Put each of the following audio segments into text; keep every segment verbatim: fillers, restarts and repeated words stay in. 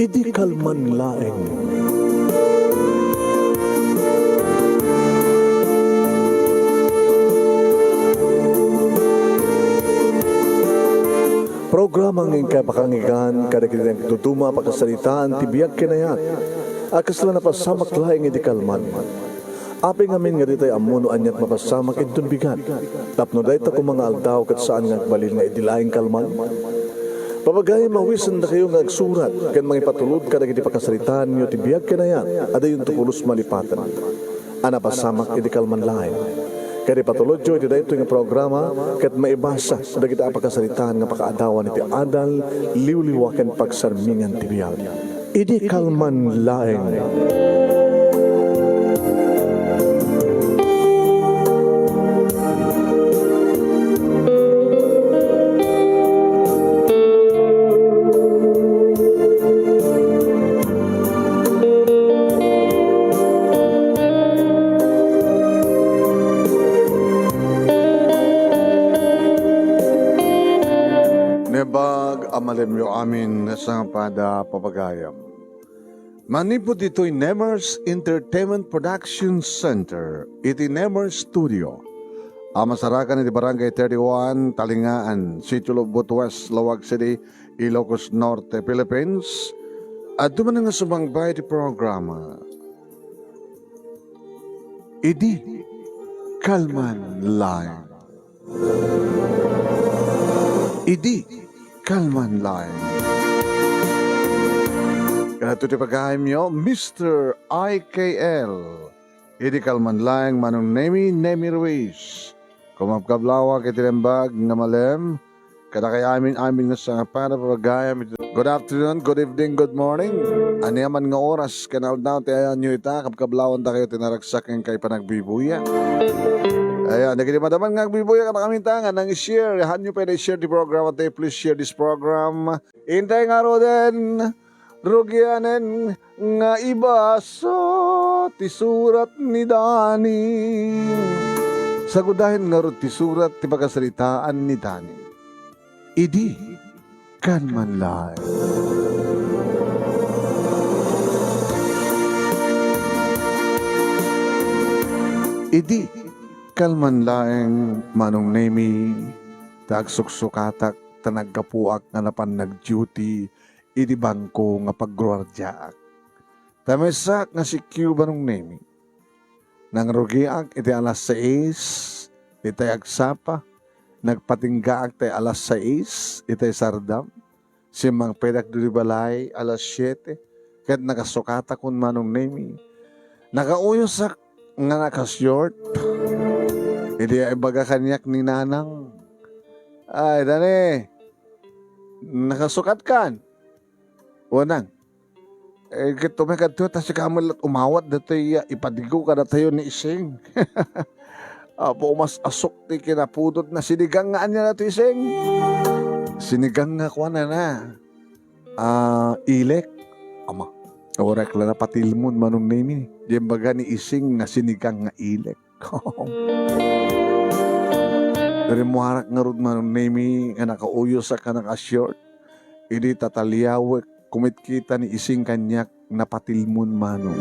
Idi kalman laeng. Programa nga inkay pakangigan kadagiti nagduduma a pakasaritaan ti biag ken ayat a kasla napasamak laeng idi kalman. Apay ngamin nga ditay ammo no aniat mapasamak inton bigat, tapno dayta koma nga aldaw ket saan nga agbalin nga idi laeng kalman? Papagayam, awisendakayo nga agsurat ken mangipatulod kadagiti pakasaritaanyo ti biag ken ayat a dayonto pulos malipaten a napasamak idi kalman laeng. Ket ipatulodyo iti daytoy nga programa ket maibasa dagiti a pakasaritaan nga pakaadawan iti adal, liwliwa ken pagsarmingan ti biag. Idi kalman laeng. Naimbag a malemyo amin nga sangapada, papagayam. Manipud ditoy Nemers Entertainment Production Center iti Nemers Studio a masarakan iti Barangay thirty-one, Talingaan, Sitio Lobot West, Laoag City, Ilocos Norte, Philippines, adda manen nga sumangbayan iti programa Idi Kalman Laeng. Idi Kalman Laeng. Ket iti pagayamyo, Mister I K L. Idi kalman laeng, Manong Nemi, Nemi Ruiz. Kumakabkablaawak iti naimbag nga malem kadakayo amin-amin nga sangapada, papagayam. Good afternoon, good evening, good morning. Ania man nga oras ken aldaw ti ayanyo ita, kabkablaawantayo ti naragsak ken kay panagbibuya. Ayan, dagiti madaman nga agbibuya kadakayo ita nga nang-share, hanyo pay i-share ti programa tayo. Please share this program. Intay ngaruden, rugianen nga ibasa ti surat ni Dani. Sagudayen ngarud ti surat ti pakasaritaan ni Dani. Idi kalman laeng. Idi kalman laeng, Manong Nemi, ta agsuksukatak ta naggapuak nga napan nag-duty idi bangko nga pagguardiaak. Ta maysaak nga sikyo, Manong Nemi. Nangrugiak iti alas sais itay agsapa, nagpatinggaak tay alas sais itay sardam, simmangpedak ditoy balay alas siete, ket nakasukatakon, Manong Nemi. Nakauyosak nga naka-short. Idi ibaga kaniak ni Nanang, "Ay, Dani, nakasukatkan?" "Wen, Nang." Eh, ket umay kadto, ta sika met la't umawat datoy, ah, ipadigo kadatayo ni Ising. Apo, umas-asok ti kinapudotna. Sinigang nga ania datoy, Ising? Sinigang nga kuan na, ah, ilek. Ama, orek la napatilmon, Manong Nemi. Diay imbaga ni Ising nga sinigang nga ilek. Rimmuarak ngarud, Manong Nemi, nga nakauyosak a naka-short. Idi tataliawek, kumitkita ni Ising kaniak, napatilmon, Manong.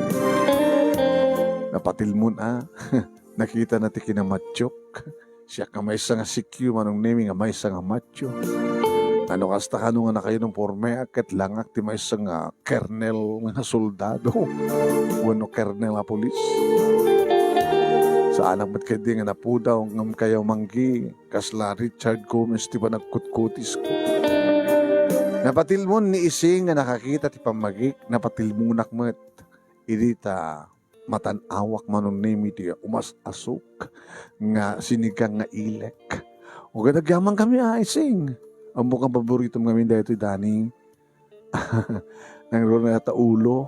Napatilmon, a. Nakitana ti kinamatyok. Siak nga maysa nga sikyo, Manong Nemi, nga maysa nga matyo. Ano kasta, kano nga nakaunipormeak ket langak ti maysa nga kernel nga soldado wenno kernel a pulis. Saanak met ketdi nga napudaw ngem kayaw manggi, kasla Richard Gomez ti panagkutkutisko. Napatilmon ni Ising nga nakakita ti pammagik, napatilmonak met. Idi ta matan-awak, Manong Nemi, ti umas-asok nga sinigang nga ilek. Ugadag yaman kami, a, Ising. Ammok nga paboritom ngamin daytoy, Dani. Nang runa ta ulo.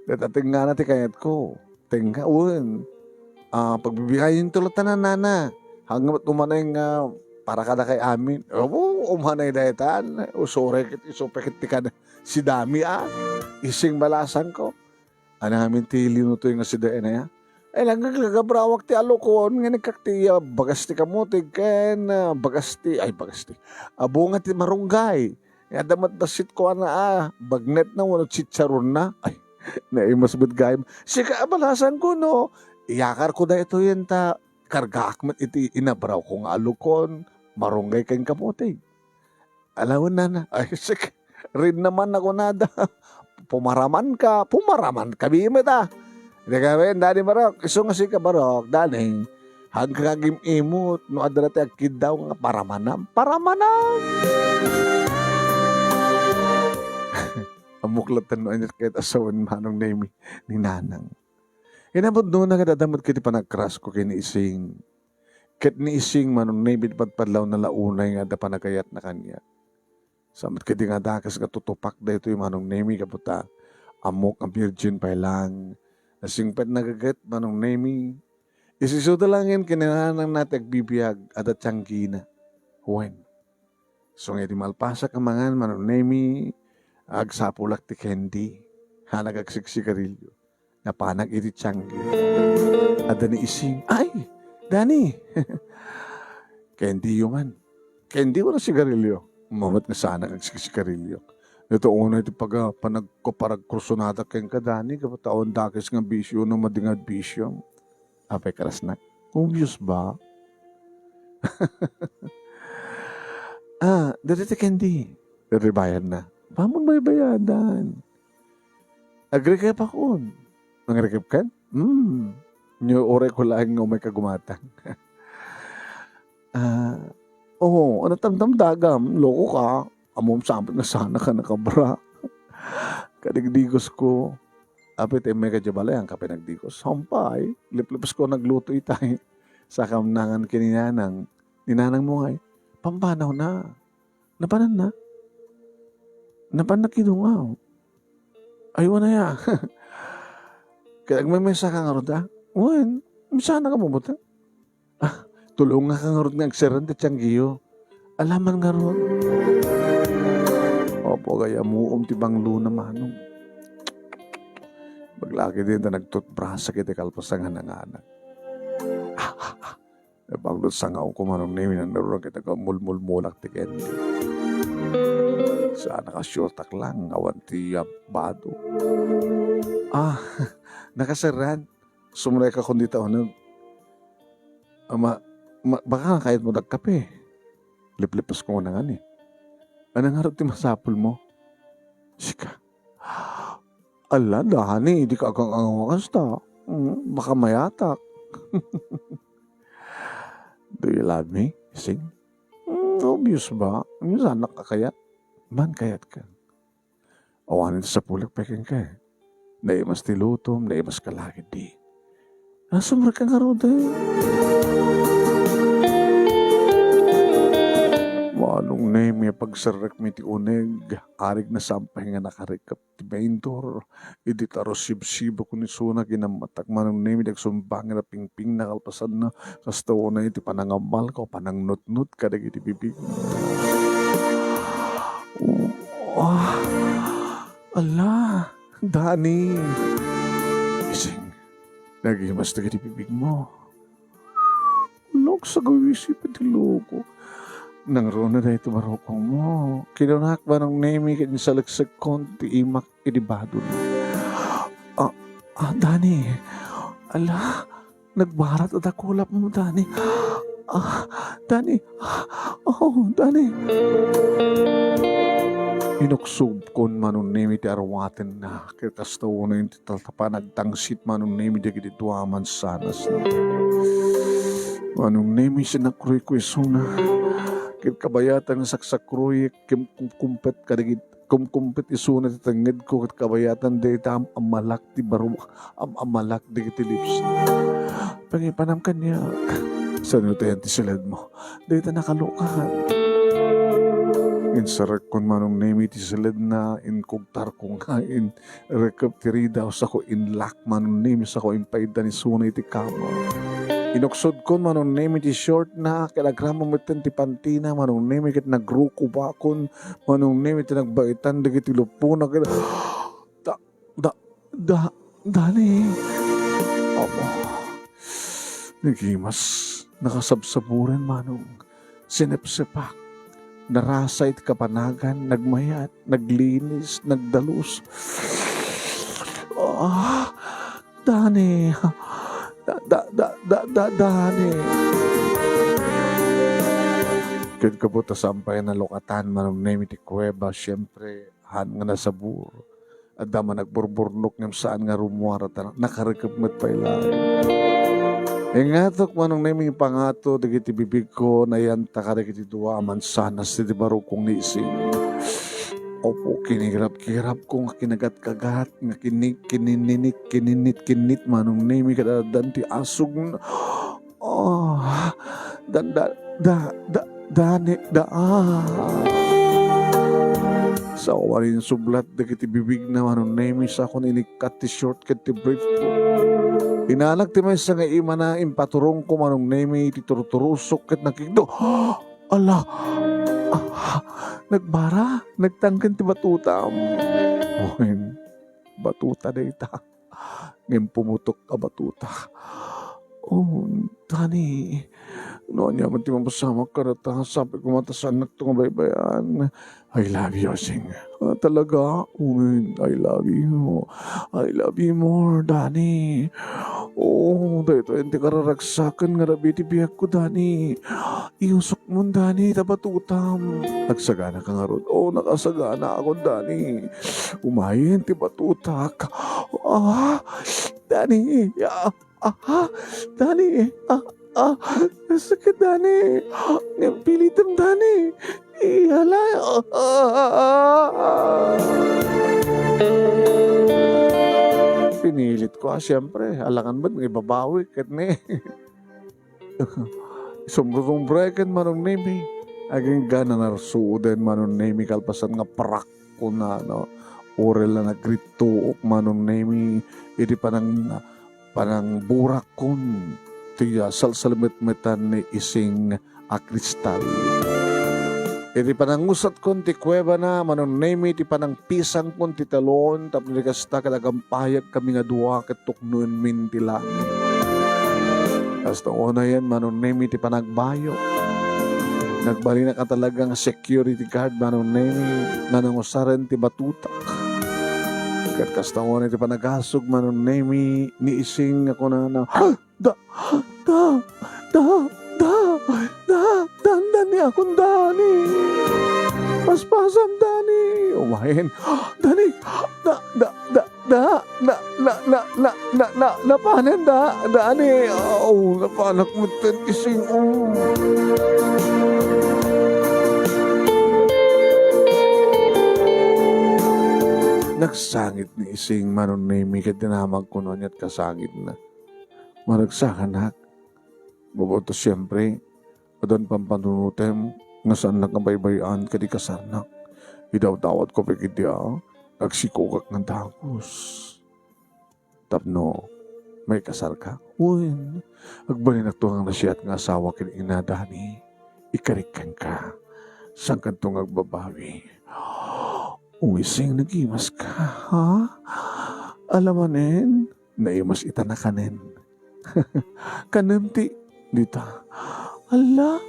Ket atengnana ti kayatko. Tengnga, wen. Ah, pagbibiayento latta, Nana. Hanggang umanay nga para kadakay amin. Apo, umanay daytan. Usuray ket isu pay ket ti kada si Dami, a. Ising balasangko. Ania ngamin ti linutoy nga sida, inaya? Ay, nagagabrawak ti alukon, nga nagkak ti, ah, bagas ti kamutig, ken, ah, bagas ti, ay, bagas ti, ah, bunga ti marunggay. Adda met bassit ko a, ah, bagnetna wenno chicharonna. Ay, naimas met gayam. Sika a balasan ko, no? Iyakarko daytoyen ta kargaak met iti inabrawko nga alukon, marunggay ken kaputig. Alawen nana, ay, sik, rin naman ako nada. Pumaraman ka, pumaraman ka, bimit, ah. Iti kami, Dani Barok, isu nga sika, Barok, Dani, hagkagim-imot, no adda ti agkiddaw nga paramanam, paramanam. Amok latta no ania ket asawen Manong Nemi ni Nanang. Inamudnona nga dadamot ket ti panagkrasko ken ni Ising. Ket ni Ising, Manong Nemi, padpadlawna la unay nga adda panagayatna kaniak. Sa met ket nga dakes nga tutupak daytoy, Manong Nemi, gapu ta ammok nga virgin pay lang. Nasingpetna gaget, Manong Nemi. Isisuda laengen ken ni Nanang ti agbibiag, adda tianggina. Wen. Isu nga idi malpasak a mangan, Manong Nemi, agsapulak ti candy. Hanak agsigsigarilyo. Napanak iti tianggi. Adda ni Ising, "Ay, Dani!" "Candy-yo man." "Candy wenno sigarilyo?" Umawat nga sanak agsigsigarilyo. Dayta unay ti paga-, panagkuparagkursunada kenka, Dani, gapu ta awan dakes nga bisio no madi nga bisio. Apay, karasnak. Obvious ba? Ah, dayta ti candy. Dayta bayadna. Ammom baybayadan. Agrekepakon. Mangrekep kan? Hmm. Nyo, uray ko laeng nga umay kagumatang. Ah, oo, ano, tamtamdagam, loko ka. Ammom sa met nga sanak a nakabra. Kadigdigos ko. Apay ti immay ka diay balay, haanka pay nagdigos. Sampay, liplipes ko nagluto itay. Saka nangan ken ni Nanang. Ni Nanang mo ngay, pambanawna. Napananna? Napanna kidungaw. Ay, wen aya. Ket agmaymaysa ka ngarud, a? Wen, misanaka mo met. Ah, tulongaka ngarud nga agserrek ti tianggiyo. Alaman ngarud. Apo, gayam-om ti banglona, Manong. Baglaki diay ta nagtutbrasak iti kalpasan nga nanganak. Ah, ah, ah. Nabangnot sangaw ko, Manong Nemi, nangruna ket agmulmulmulak ti candy. Saan a ka-short-ak lang, awan ti, ah, bado. Ah, nakaserran. Sumrekakon dita uneg. Ah, ma-, ma-, baka kayatmo dagkape? Liplipes ko nangani. Ania ngarud ti masapulmo? Sika. Ala, Dani, dika agang-angaw a kasta. Mm, baka mayatak. Do you love me, Ising? Mm, obvious ba? Misanak a kayat? Man kayatko. Awanen ti sapulek pay kenka. Naimas ti lutom, naimas ka la ketdi. Sumrekka ngarud, e. Manong Nemi, pagserrekmi ti uneg, arig nasampay nga nakarekep ti main door. Idi ta rusibsibakon isuna, ginammatak, Manong Nemi, ti agsumbangen a pingpingna kalpasanna. Kasta unay ti panangammalko, panangnutnot kadagiti bibig. Ah, ala, Dani. Ising, nagimas dagiti bibigmo. Lukso, gawisip iti loko. Nangruna daytoy barukongmo. Kinunak, Manong Nemi, ket insaleksekkon ti imak iti badon. Ah, ah, Dani. Ala, nagbarat a dakulapmo, Dani. Ah, Dani. Ah, oh, Dani. Inuksubkon, Manong Nemi, ti arwatenna. Ket kasta unay ti tatapan agtangsit, Manong Nemi, dagiti dua a mansanas. Manong Nemi, sinakroyko isuna. Ket kabayatan nga saksakroyek, kum-, kumkumpet kadagit-, kumkumpet isuna ti tengngedko, ket kabayatan dayta am-, ammalak ti baruk, am-, ammalak dagiti lips. Pangipanam kaniak. Saan tayan ti siledmo? Dayta nakalukat. Inserrekkon, Manong Nemi, ti siledna, inkugtarko nga in-, rekep ti ridaw, sako inlak, Manong Nemi, sako impaiddan isuna iti kama. Inuksodkon, Manong Nemi, ti shortna, ket agraman metten ti pantina, Manong Nemi, ket nagrukobakon, Manong Nemi, ti nagbaitan dagiti lupona, ket da, da, da, Dani. Apo. Nagimas, nakasabsaburen, Manong. Sinepsepak. narasa iti kapanagan, nagmayat, naglinis, nagdalus. Ah, Dani. Da, da, da, da, da, Dani. Ket gapu ta saan pay a nalukatan, Manong Nemi, ti kuweba, siempre, haan nga nasabur. Adda man nagburburnok ngem saan nga rummuar ta nakarekep met pay laeng. Ingatok, Manong Nemi, pangato dagiti bibigko, nayanta kadagiti dua a mansanas ti barukong ni Ising. Apo, kinirap-kirapko nga kinagat-kagat, nga kini-, kinininik-, kininit-kinit, Manong Nemi, kada addan ti asugna. Ah, da, da, da, da, Dani, da, ah. Sao a insublat dagiti bibigna, Manong Nemi, sa kon inikkat ti short ket ti brief ko. Inanak ti maysa nga imana, impaturongko, Manong Nemi, iti turturusok ket nakikdo. Ala! Ah, nagbara, nagtangken ti batutam. Wen, batuta dayta. Ngem pumutok a batuta. Oh, Dani, no ania man ti mapasamak kadata, sapay koma ta saannakto nga baybay-an. I love you, Sing. Ah, talaga? Wen, I love you. I love you more, Dani. Oh, daytoy ti kararagsaken nga rabii ti biagko, Dani. Iusok mon, Dani, ta batutam. Nagsagana ka ngarud? Oh, nakasagana ako, Dani. Umayen ti batutak. Ah, Dani, ah, ah, Dani, ah, ah, sakit, Dani. Ngem pilitem, Dani. Iyala, ah, ah, ah, ah. Pinilit ko, ah, siyempre. Alangan met nga ibabawi, ket ni. Sumrumrumbreken, Manong Nemi. Agingga nanarsuoden, Manong Nemi, kalpasan nga prak kuna, no? Urel a nagrittook, Manong Nemi, iti panang-, panangburakon ti, ah, salsalmetmetan ni Ising a kristal. Iti panangusatkon ti kuwebana, Manong Nemi, iti panangpisangkon ti talon, tapno di kasta ket agampayagkami nga dua ket tuknoenmin ti langit. Kasta unayen, Manong Nemi, ti panagbayo. Nagbalinak a talaga nga security guard, Manong Nemi, nga nangusaren ti batutak. Ket kasta unay ti panagasug, Manong Nemi, ni Ising nga kunana, "Da, da, da, da, da, dandani akon, Dani. Paspasam, Dani." Umayen, "Dani, da, da, da, da, na, na, na, na, na, na, napanen, da, Dani. Oh, napanak metten, Ising. Oh." Nagsangit ni Ising, Manong Nemi, ket dinamagko no aniat kasangitna. Maragsakanak. Gapu ta siempre, addan pampanunotem nga saannak nga baybay-an ket ikasarnak. Idawdawatko pay ketdi a agsikogak nga dagus. Tapno maikasarka? Wen, agbalinakto nga nasiat nga asawa ken ina, Dani. Ikarik kenka. Saankanto nga agbabawi. Umising, nagimaska, ha? Ala manen? Naimas ita nakanen. Kanem ti dita. Ala,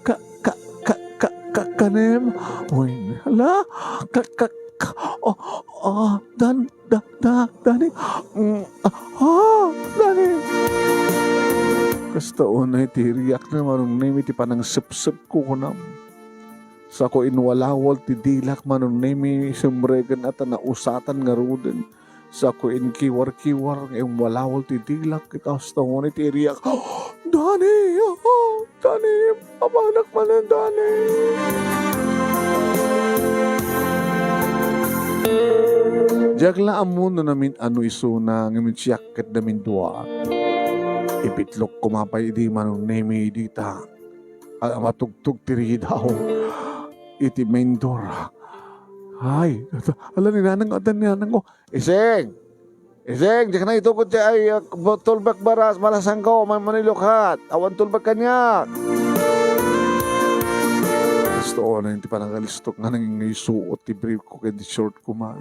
ka, ka, ka, ka, ka, kanem. Wen, ala, ka, ka, ka, oh, oh, dan, da, da, Dani. Mm, ah, ah, Dani. Kasta unay ti riakna, Manong Nemi, ti panangsepsepko kunam. Sako inwalawal ti dilak, Manong Nemi, simregen a ta nausatan ngaruden. Sako inkiwarkiwar nga inwalawal ti dilak, ket kasta unay ti riak. Dani! Ah, Dani! Apanak manen, Dani! Diak la ammo no namin-ano isuna, ngem siak ket damindua. Ipitlok koma pay idi, Manong Nemi, dita. A-, matugtog ti ridaw iti main door. Ay, ala ni nanang, adda ni nanang ko. Ising! Ising, diak na itukod ti ay, ah, tulbek baras, malasangko, man-, manilukhat. Awan tulbek kaniak. Gusto ko na yung ti panangalistok nga nangingisuot ti brief ko kay di short ko man.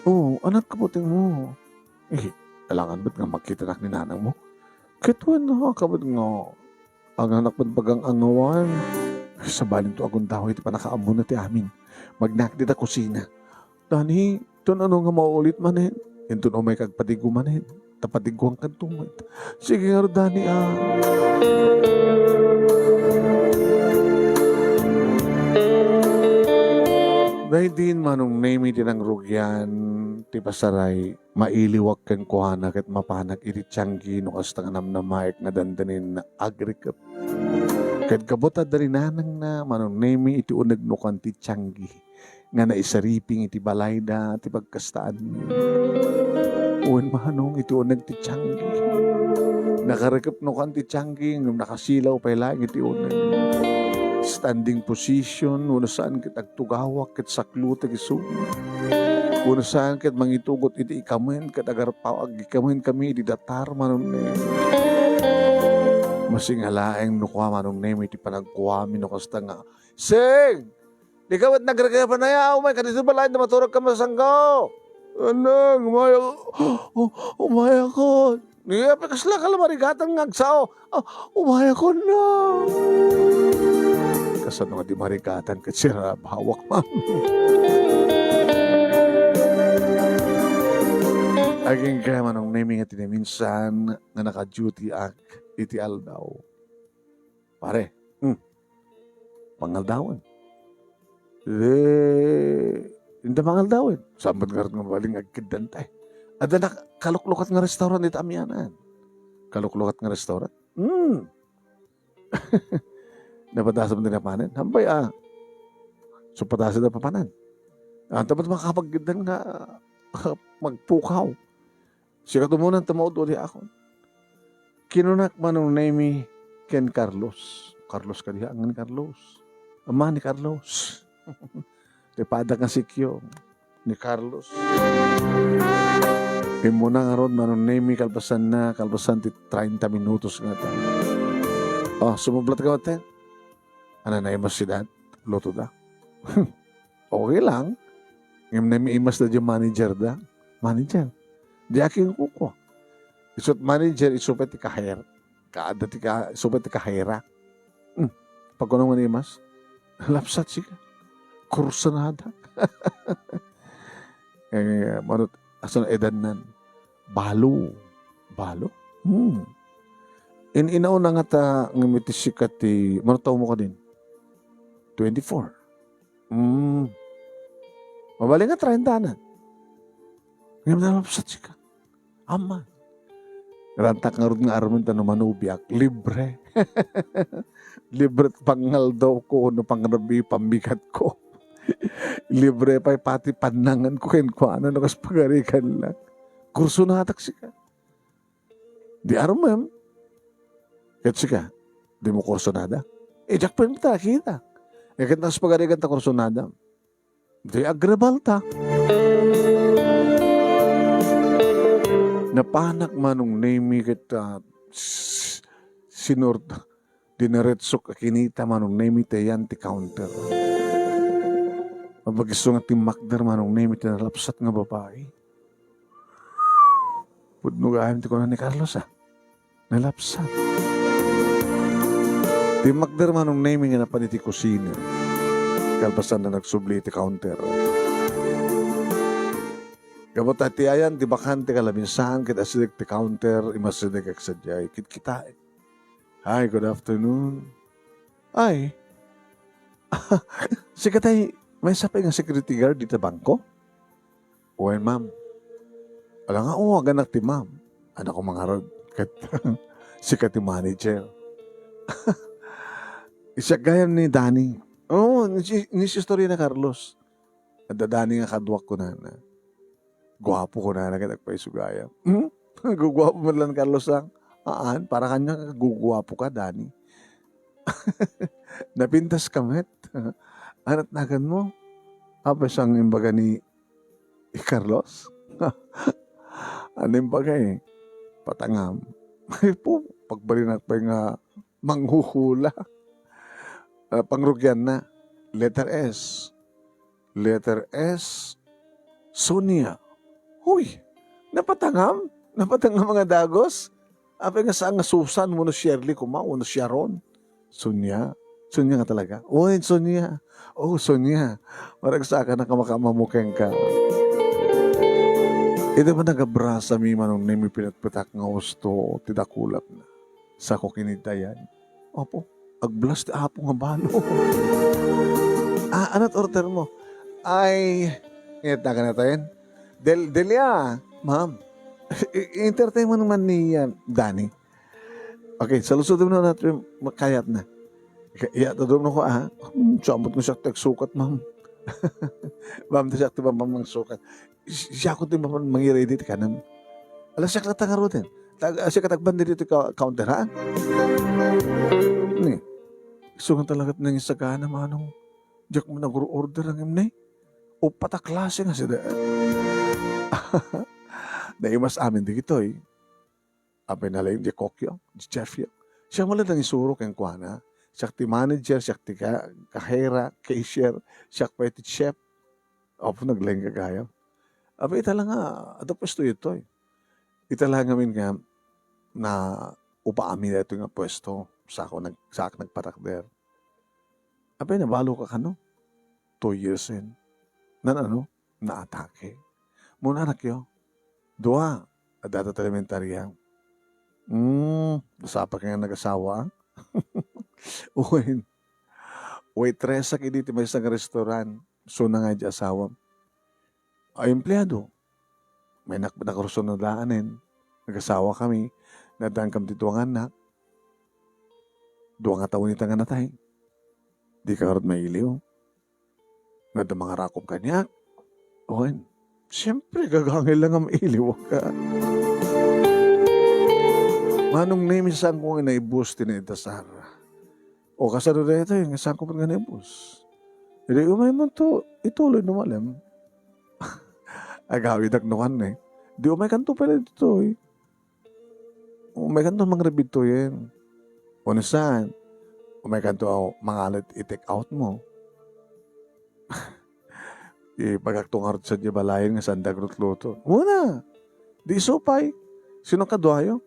Oh, anak, kabuting mo. Eh, alangan ba't nga makita nak ni nanang mo? Ket wen, ha, kabat nga. Agnanak met bagang angawan. Sabalinto agundaway ti pannakaammona ti amin. Magnak dita kusina. Dani, ton ano nga maulit manen? Inton umayka agpatiggo manen. Ta patigguankanto met. Sige ngarud, Dani, a. Daydiay, Manong Nemi, ti nangrugian ti pasaray. Mailiwak kenkuana ket mapanak iti tianggi no kasta nga namnamaek nga dandanin agrikep. Ket gapu ta adda ni nanangna, Manong Nemi, iti uneg no kuan ti tianggi nga naisariping iti balayda ti pagkastaanmi. Wen, Manong, iti uneg ti tianggi. Nakarikep no kuan ti tianggi ngem nakasilaw pay laeng iti uneg. Standing position, wenno saan ket agtugawak ket saklutek isu. Wenno saan ket mangitugot iti ikamen ket agarpaw agikamenkami iti datar, Manong Nemi. Masinga laeng no kua, Manong Nemi, ti panagkuami no kasta nga, "Sing! Dika met nagrikepan aya, umay ka ditoy balay, maturog ka masangko." "Anang, umayakon. Umayakon." Apay, kasla ka la marigatan nga agsao. "Ah, umayakon na." Kasano nga di marigatan ket sirabawak man? Agingga, Manong Nemi, nga ti naminsan nga naka-duty ak iti aldaw. Pare, hmm, pangaldawen. Eh, inda pangaldawen. Saan met ngarud nga mabalin nga agkeddanta, eh. Adda na kaluklukat nga restaurant iti amianan. Kaluklukat nga restaurant? Hmm. Napadasam ti napanen. Hampay, ah. So, padasam na papanan. Anta met makapagkiddan nga magpukaw. Sika tumunan ta maudua diakon. Kinunak, Manong Nemi, ken Carlos. Carlos kadi, haan ni Carlos. Ama ni Carlos. Ti padak nga sikyo ni Carlos. Immuna ngarud, Manong Nemi, kalpasanna, kalpasan ti treinta minutos ngata. Oh, sumublat ka, mate? Ano, naimas si Dad? Luto da. Okay lang. Ngem naimas da diay manager da. Manager. Diak kukua. Isu met manager, isu pay ti kaher. Kaada ti ka, isu pay ti kahera. Hmm. Pagkunam nga naimas, lapsat sika. Kursunada. Eh, manut, asan edadnan? Balo. Balo? Hmm. In-inauna ngata nga iti sika ti, mano taw mo kadin? Twenty-four. Hmm. Mabalin nga treinta na. Ngem nalapsat sika. Ama. Rantak ngarud nga armen ta no manubiak, libre. Libre pangaldaw ko, no pangrabii, pambigat ko. Libre pay pati pannangan ko kenkuana, no kas pagarigan lang. Kursunatak sika. Di armem. Ket sika, di mo kursunada. Eh, diak pay nakita. Eh, ket nas pagarigan ta kursunada. Di agrebalta. Napanak Manong Nemi ket, ah, s-, sinurta. Diniretsok a kinita Manong Nemi ti ayan ti counter. Mapagiso nga timmakder Manong Nemi ti nalapsat nga babai. Pudno gayam ti kuna ni Carlos, ah. Nalapsat. Timmakder Manong Nemi nga napan iti kusina. Kalpasan na nagsubli iti counter. Gapu ta ti ayan ti bakante kalabisan ket asideg ti counter, imasideg sadiay. Kitkitaek. Hi, good afternoon. Ay. Sika tay, maysa pay nga security guard dita bangko? Wen, ma'am. Ala nga, o, aganak ti ma'am. Anak ko mangarod. Ket, sika ti manager. Siak gayam ni Danny. Oo, ni, ni istorya na Carlos. Adda Danny nga kaduak kunana. Guapo ko na, nagkatagpay sugayam. Hmm? Guguapo man lang, Carlos, ang. Aan, para kanya, guguapo ka, Danny. Napintas ka met. Anat nagan mo? Apa sang imbaga ni, ni Carlos? Ano imbaga eh? Patangam. Ay po, pagbalinak pa nga manghuhula. Ah, pangrugian na. Letter S. Letter S, Sonia. Huy, napatangam? Napatangam nga dagus? Apay nga saan nga Susan wenno Shirley koma wenno Sharon? Sonia, Sonia nga talaga? Wen, Sonia. Oh, Sonia. Maragsakan a kamakamamuken ka. Iti man nagabrasami, Manong Nemi, pinatpetak nga husto ti dakulapna. Sako kiniddayan. Apo, agblas ti Apo nga balo. Ah, anat order mo? Ay, ngeta ka na tayo? Del, Delia, ma'am. I-, entertain mo naman ni, ah, Danny. Okay, saludsodem no, anat makayat na. Iya, tadom no ko, ah. Hmm, samot no siak ti agsukat, ma'am. Ma'am, di siak ti ma'am, ma'am, mangsukat. Si-, siak ti ma'am, mangiready ti kanem. Ala, siak latta ngaruden. Tag-, ah, siak tagbandi dito ka-, counter, ha? Ni, isu nga talaga ti nangisagana, Manong. Diak man nag-order ang imne. Upat a klase nga sida. Naimas amin di kitoy. Apay nalaing di kokyo, di chefyo. Siak man latta nangisuro kenkuana. Siak ti manager, siak ti ka-, kahera, cashier, siak pay ti chef. Apo, naglaing gagayam. Apay, ita la nga, adda puesto ditoy. Ita la ngamin nga, naupa amin daytoy nga puesto. Sako nag-, saak nagpatakder. Apay, nabalo ka kano? Two years in. Nan ano? Naatake. Muna, anakyo. Dua, adda ta elementarya. Hmm, nasapa ka nga nagasawa? Wen. Waitress ak idi ti maysa nga restaurant. Suna nga di asawam. Ay, empleyado. May nak-, nakurso na daanen. Nagasawa kami. Nadan kam ti dua nga annak. Dua nga tawen ita nga natay. Di ka ngarud mailiw. Nga adda mangarakom kaniak. Wen, siempre, gagangay lang nga mailiw ka. Manong Nemi, saan ko nga naibus ti naidasar? O kasano daytoy, nga saan ko nga naibus? Idi umay man to, ituloy no malem. Agawidak no kan eh. Di umay kanto pala ditoy. Umay kanto mangribid to yen. Wenno saan, umay kanto mangalit i-take out mo. Ibagak to ngarud sadiay balayen nga saan da aglutluto. Muna, di isu pay. Sino kaduayo?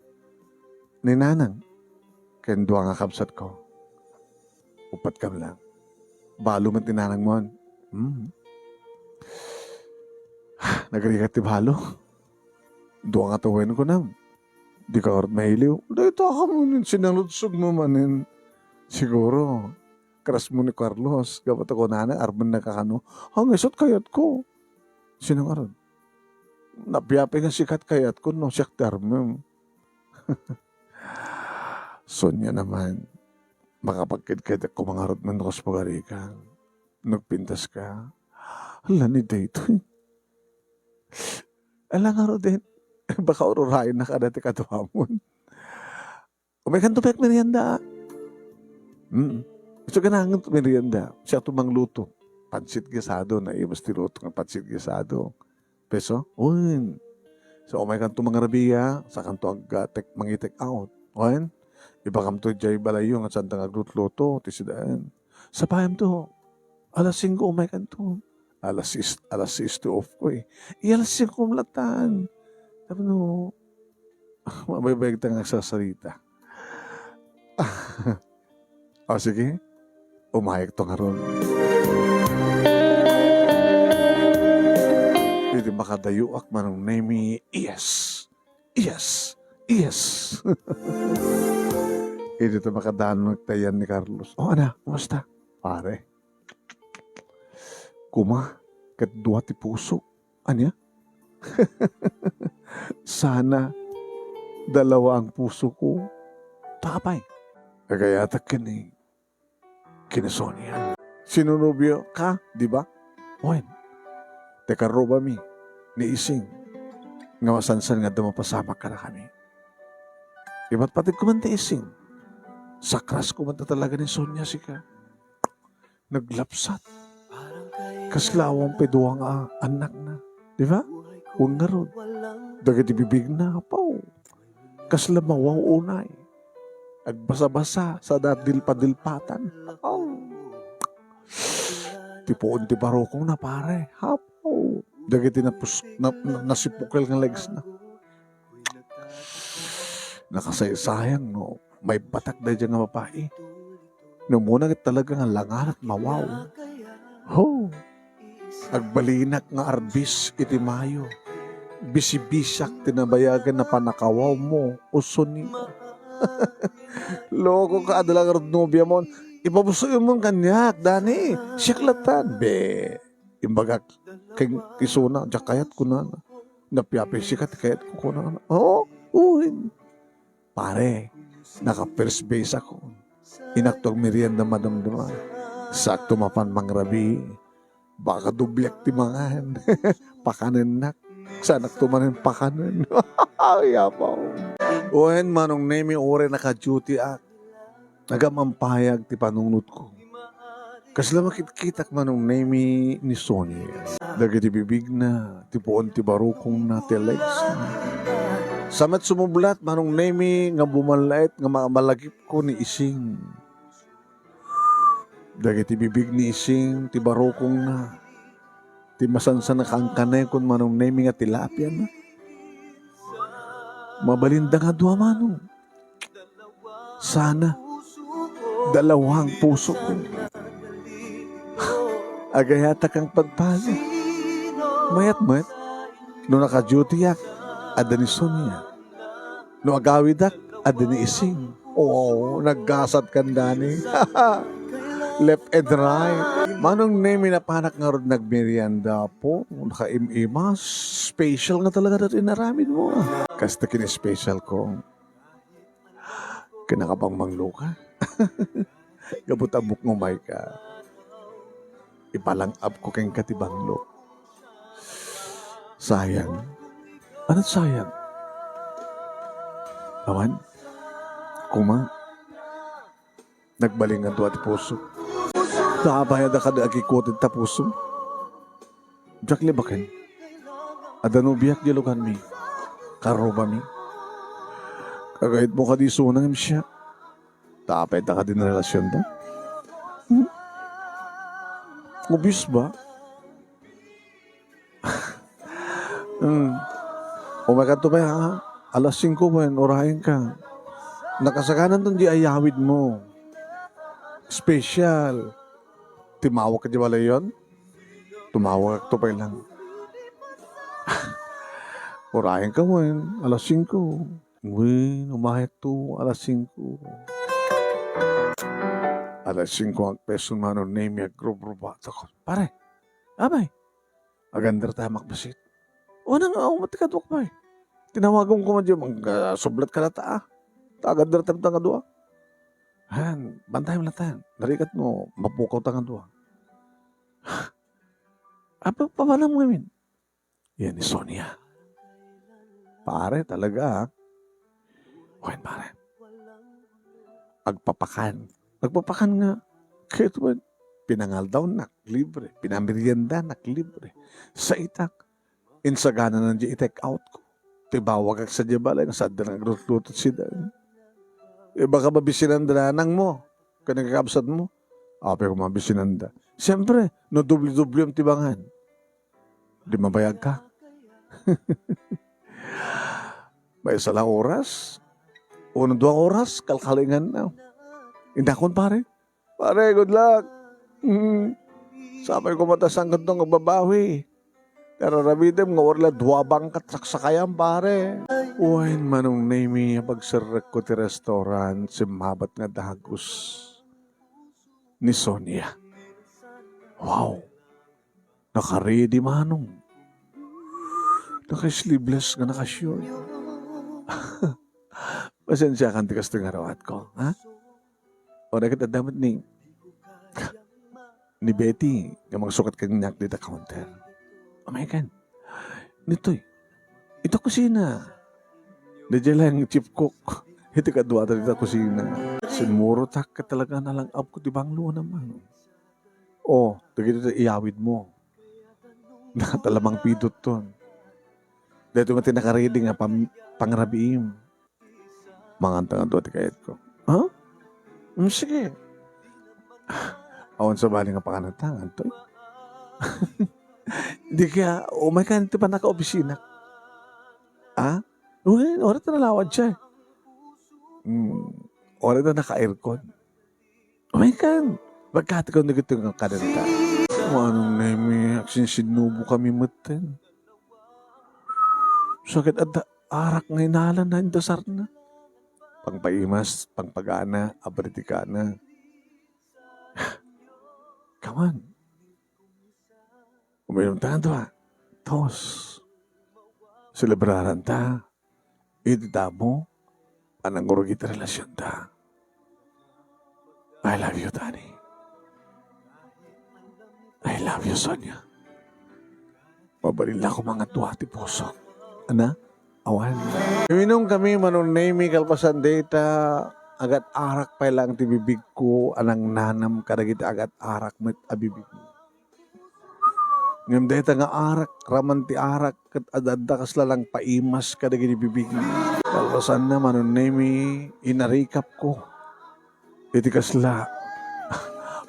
Ni Nanang. Ken dua nga kabsat ko. Upat kam lang. Balo met ni nanangmon. Hmm. Nagrigat ti balo. Dua nga tawen kunam. Di ka ngarud mailiw. Dayta ka manen, sinaludsod mo manen. Siguro, crush mo ni Carlos. Gapu ta kunana, armenna ka kano. Hangay isut kayatko. Sino ngarud? Napiapay nga sikat kayatko no siak ti armem. Sonia naman, makapagkedked ko mangarud man kas pagarikan. Nagpintas ka. Ala ni daytoy. Ala ngaruden. Baka ururayen na kada ti kaduamon. Umay kanto pek merienda. Mm. Gusto ka nangan merienda. Siya to mangluto. Pansit gisado. Naimas ti luto nga pansit gisado. Peso? Wen. So, umay kanto mangrabiya, sa kanto ag-, tek-, mangi-take out. Wen? Ibakamto jay balayyo nga saan ta nga aglutluto, ti sidaen. Sapayam to. Alas singko umay kanto. Alas sis, alas sis to off ko eh. Eh, alas singko umlatan. Tapno, mabaybayag ta nga agsasarita. O, sige. Umayek to ngarud. Iti makadayoak, Manong Nemi, yes. Yes. Yes. Iti ta makadaan nagtayan ni Carlos. O, ana, kumusta? Pare. Kuma, ket dua ti puso. Ania? Sana dalawa ang puso ko. Tapay. Agayatak ken ni, ken ni Sonia. Sinunobyo ka, di ba? Wen. Te karrubami ni Ising. Nga masansan nga adda mapasamak kadakami. Ipatpateg ko man ti Ising. Sakras ko man ta talaga ni Sonia sika. Naglapsat. Kasla awan pay dua nga annakna. Di ba? Wen ngarud. Dagiti bibigna, apaw. Kasla mawaw unay. Agbasa-basa, sada dilpa-dilpatan. Apaw. Ti puon ti barukongna, pare. Apaw. Dagiti napus-, na, na, nasipukel nga legsna. Nakasaysayang no maibatak daydiay nga babai. No umuna ket talaga nga langanak mawaw. Ho! Agbalinak nga arbis iti Mayo. Bisibisiak ti nabayagen a pannakawawmo, o Sonia. Loko ka, adda la ngarud nobiamon. Ipabusoyonmon kaniak, Dani. Siak latan. Be, imbagak ken isuna, diak kayat, kunana. Napiapay sika ti kayatko, kunana. Oo, uy. Pare, naka-first base ako. Inakto agmerienda madamdama. Sakto mapan mangrabii. Baka dobliak ti mangan. Pakanennak. Saanakto manen pakanen. Ay, apaw. Wen, Manong Nemi, uray naka-duty ak. Nagam-ampayag ti panunotko. Kasla makitkitak, Manong Nemi, ni Sonia. Dagiti bibigna, ti puon ti barukongna, ti legs. Sa met sumublat, Manong Nemi, nga bumallaet nga ma-, malagipko ni Ising. Dagiti bibig ni Ising, ti barukongna, ti masansan a kankanekon, Manong Nemi, nga tilapiana. Mabalinda nga dua, Manong. Sana dalawang pusok. Agayatak ang pagpala. Mayat met, no naka-duty ak, adda ni Sonia. No agawidak, adda ni Ising. Oo, naggasat kan Dani. Left and right. Manong Nemi, napanak ngarud nagmerienda, apo. Nakaim-imas. Special nga talaga datoy inaramid mo, ah. Kasta kin-special ko. Kinakabang manglo ka. Gapu ta ammok nga umay ka. Ipalang-abko kenka ti banglo. Sayang. Ano sayang? Awan. Kuma. Nagbalingan dua ti puso. Tabayada kada agikutin ta puso. Diak libaken. Adda nobiak di luganmi. Karrubami. Kagayatmo kadi isuna ngem siak. Tapay ta kadi nga relasionda. Hmm? Obvious ba? Hmm. Umayka to pay, ha? Alas singko wen, urayenka. Nakasaganaton di ayawidmo. Special. Timawag ka di balayon? Tumawag to pay lang. Urayenka wen, alas singko. Wen, umayak to, alas singko. Alas singko agpeson, Manong Nemi, agrubruba. Takot. Pare, abay, agandar tayo makbasit. O, nang, o, mati ka, Dok, pay. Tinawagan ko man dyan, mag-, ah, sublat ka na ta, ah. Ta, agandar tayo ta nga dua. Han, bantay mo lang tayo. Narigat mo, mapukaw ta nga dua. Apa, papanam ngamin? Yan ni Sonia. Pare, talaga, ah. Wen, pare. Agpapakan. Agpapakan nga. Kahit wen, pinangaldawnak, libre. Pinameriendanak, libre. Sa itak, insagana na di i-take out ko. Tibawagak sa di balay, nga sadda nga aglutlutod sida. E, baka mabisinanda nanang mo. Ken kakabsat mo. Apay ko mabisinanda. Siyempre, no doble-doble ti bangan. Di mabayag ka. Maysa la oras, uno, dua oras, kalkalingan na. Indakon, pare. Pare, good luck. Mm. Sapay ko matasan kadto nga babawi. Kararamitem nga wala dua bangkat saksakayan, pare. Wen, Manong Nemi, pagserrek ko ti restaurant, simmabat nga dagus ni Sonia. Wow! Naka-ready, Manong. Naka-sleeveless nga naka-short. Pasensiakan ti kastoy nga rawat ko, ha? O, dagiti adda met ni, ni Betty, nga mangsukat kaniak dita counter. Umaykan. Ditoy. Ita kusina. Daydiay lang chief cook. Iti kaduada dita kusina. Simmurotak ket talaga nalang-abko ti banglo naman. O, dagitoy ti iyawidmo. Natalamang pidot ton. Daytoy nga ti naka-ready nga pam-, pangrabiim. Manganta nga dua ti kayatko. Ha? Mm, sige. Awan sabali nga pakananta, nganto? Di kaya, umaykan ti pannakaopisina. Ha? Uy, oras na nalawad siya. Mm, oras na naka-aircon. Umaykan. Bagkatikon dagiti nga kadanta. Manong Nemi, agsinsinnubo kami metten. Sakit adda arak nga inalan na indasarna. Pangpaimas, pangpagana, abritikana. Kaman. Uminom ta nga dua. Tos. Selebraranta. Iti damo. Panangurog iti relasionta. I love you, Danny. I love you, Sonia. Mabalin la koma nga dua ti puso. Ana? Awan. Uminom kami, Manong Nemi, kalpasan dayta, agat-arak pay lang ti bibigko, a nangnanam kadagiti agat-arak met a bibigmo. Ngem dayta nga arak, raman ti arak, ket adda kasla lang paimas kadagiti bibigmo. Kalpasanna, Manong Nemi, inarikapko. Iti kasla,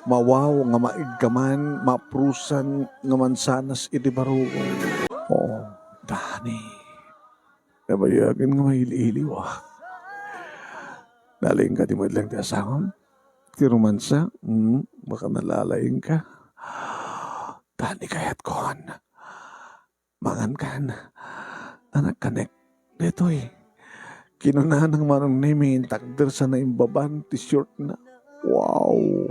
mawaw nga maigkaman, maprusan nga mansanas iti barukong. Oo, Danny. Nabayagen nga maili-iliw, ah. Nalaingka ti met lang ti asawam? Ti romansa? Hmm, baka nalalaingka. Danny, kayatkon. Mangankan. Anak kanek. Detoy. Kinunanang Manong Nemi, intakder sana imbaban ti shortna. Wow!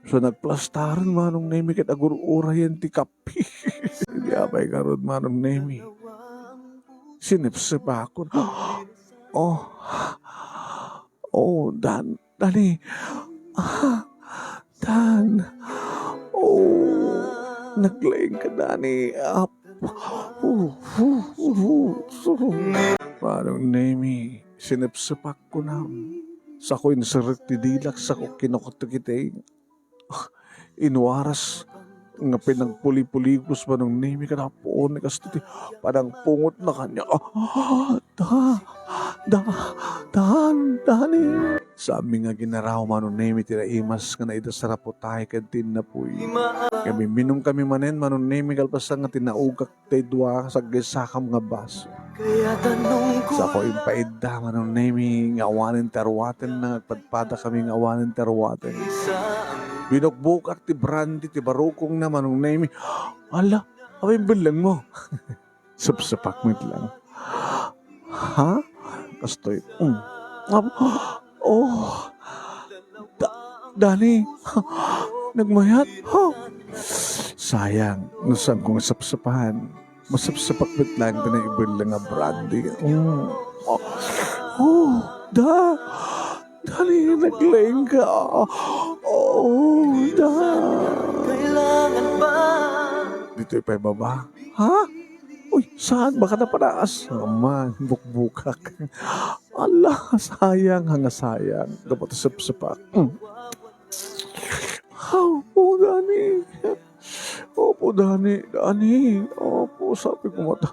So nagplastaren Manong Nemi ket agur-urayen ti kape. Di apay garud Manong Nemi. Sinepsepakon. Oh. Oh, Dan, Danny. Ah, Dan. Oh, naglaingka, Danny. Ah, oh, oh, oh, oh. Manong Nemi, sinepsepak kunam. Sako inserrek ti dilak, sako kinukot ti kiteng. Inuaras nga pinagpuli-puligos Manong Nemi kada puon ni kasto ti panangpungotna kaniak. Ah, da, da, Dan, Danny. Saan mi nga ginaraw Manong Nemi ti naimas nga naidasar a putay ken ti innapuy. Ngem imminom kami manen Manong Nemi kalpasan nga tinaugak ti dua saggaysakam nga baso. Sako impaidda Manong Nemi nga awanen ti aruatenna nga agpadpada kami nga awanen ti aruaten. Binukbukak ti brandy ti barukongna Manong Nemi. Ala, apay imbellengmo? Sepsepak met lang. Ha? Kastoy. Mm. Ap-, oh. Da-, Danny. Nagmayat. Ha? Sayang. No saan ko nga sepsepan. Masepsepak met lang ti naibelleng nga brandy. Mm. Oh. Oh. Da. Danny, naglaingka. Oh, da. Ditoy pay baba. Ha? Uy, saan? Baka napanaas. Aman, bukbukak. Ala, sayang, nga sayang. Dapat sepsepak. Mm. Oh, oh, Danny. Opo, Danny, Danny. Opo, sabi ko met.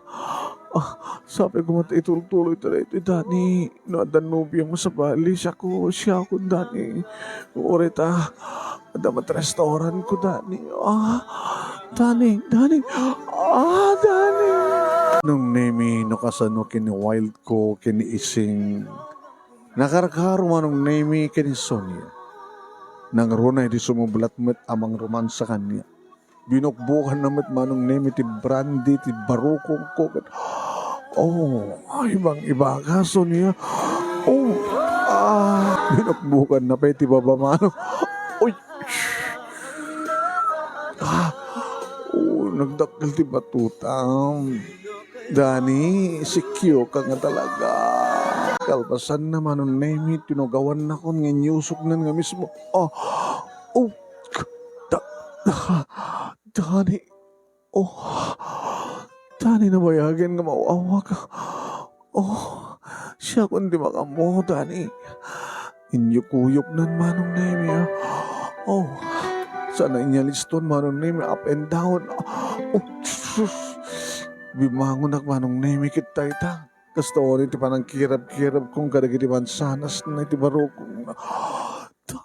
Ah, sabi ko met, itultuloy ta daytoy, Danny. No adda nobiam nga sabali, siako, siako, Danny. Uray ta, adda met restaurant ko, Danny. Ah, Danny, Danny. Ah, Danny. Manong Nemi, no kasano ken ni wild ko, ken ni Ising. Nakarkaro Manong Nemi ken ni Sonia. Nangruna idi sumublat met a mangromansa kaniak. Binukbukanna met Manong Nemi ti brandy ti barukongko ket, oh, ay, ibang-iba ka, Sonia. Oh, ah, binukbukanna pay ti baba Manong. Uy! Ah, oh, nagdakkel ti batutam. Danny, sikyo ka nga talaga. Kalpasanna Manong Nemi, tinugawannakon nga inyusoknan nga mismo. Ah, oh, da, da, Danny. Oh, Danny, nabayagen nga maaw-awak. Oh, siakon ti makaammo, Danny. Inyukuyoknan Manong Nemi, ah. Oh, sana inyaliston Manong Nemi, up and down. Oh, sus. Bimangonak Manong Nemi, ket dayta. Kasta uni ti panangkirabkirabko kadagiti mansanasna iti barukongna. Ta,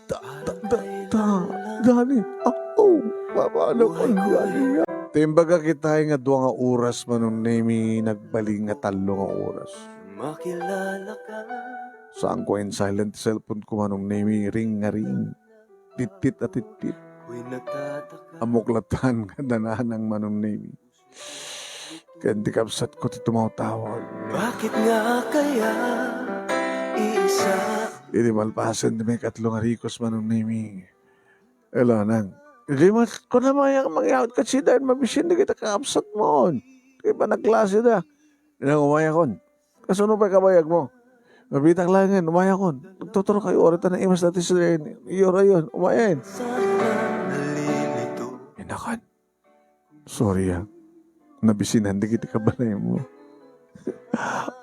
ta, ta, ta, ta, Danny, ah, oh, papanakon, Danny. Ti imbagak itay nga dua nga oras Manong Nemi, nagbalin nga tallo nga oras. Makilala ka. Saanko in-silent ti cellphone ko, Manong Nemi, ring nga ring. Tittit a tittit. Ammok latta nga dananang, Manong Nemi. Ken ti kabsatko ti tumawtawag. Bakit nga kaya iisa? Idi malpasen ti maikatlo nga rikos, Manong Nemi. Hello, Nang. Idi mas, kuna mo yang mangyawid ka sida, mabisin dagiti kakabsatmo. Kay panagklaseda. Nang umayakon. Kasano pay kabayagmo? Mabitak laengen, umayakon. Nagtuturkayo, orita naimas dati sida. Iyo rayon, umayen. Inakan. Sorry, ah. Nabisinan dagiti kabalaymo.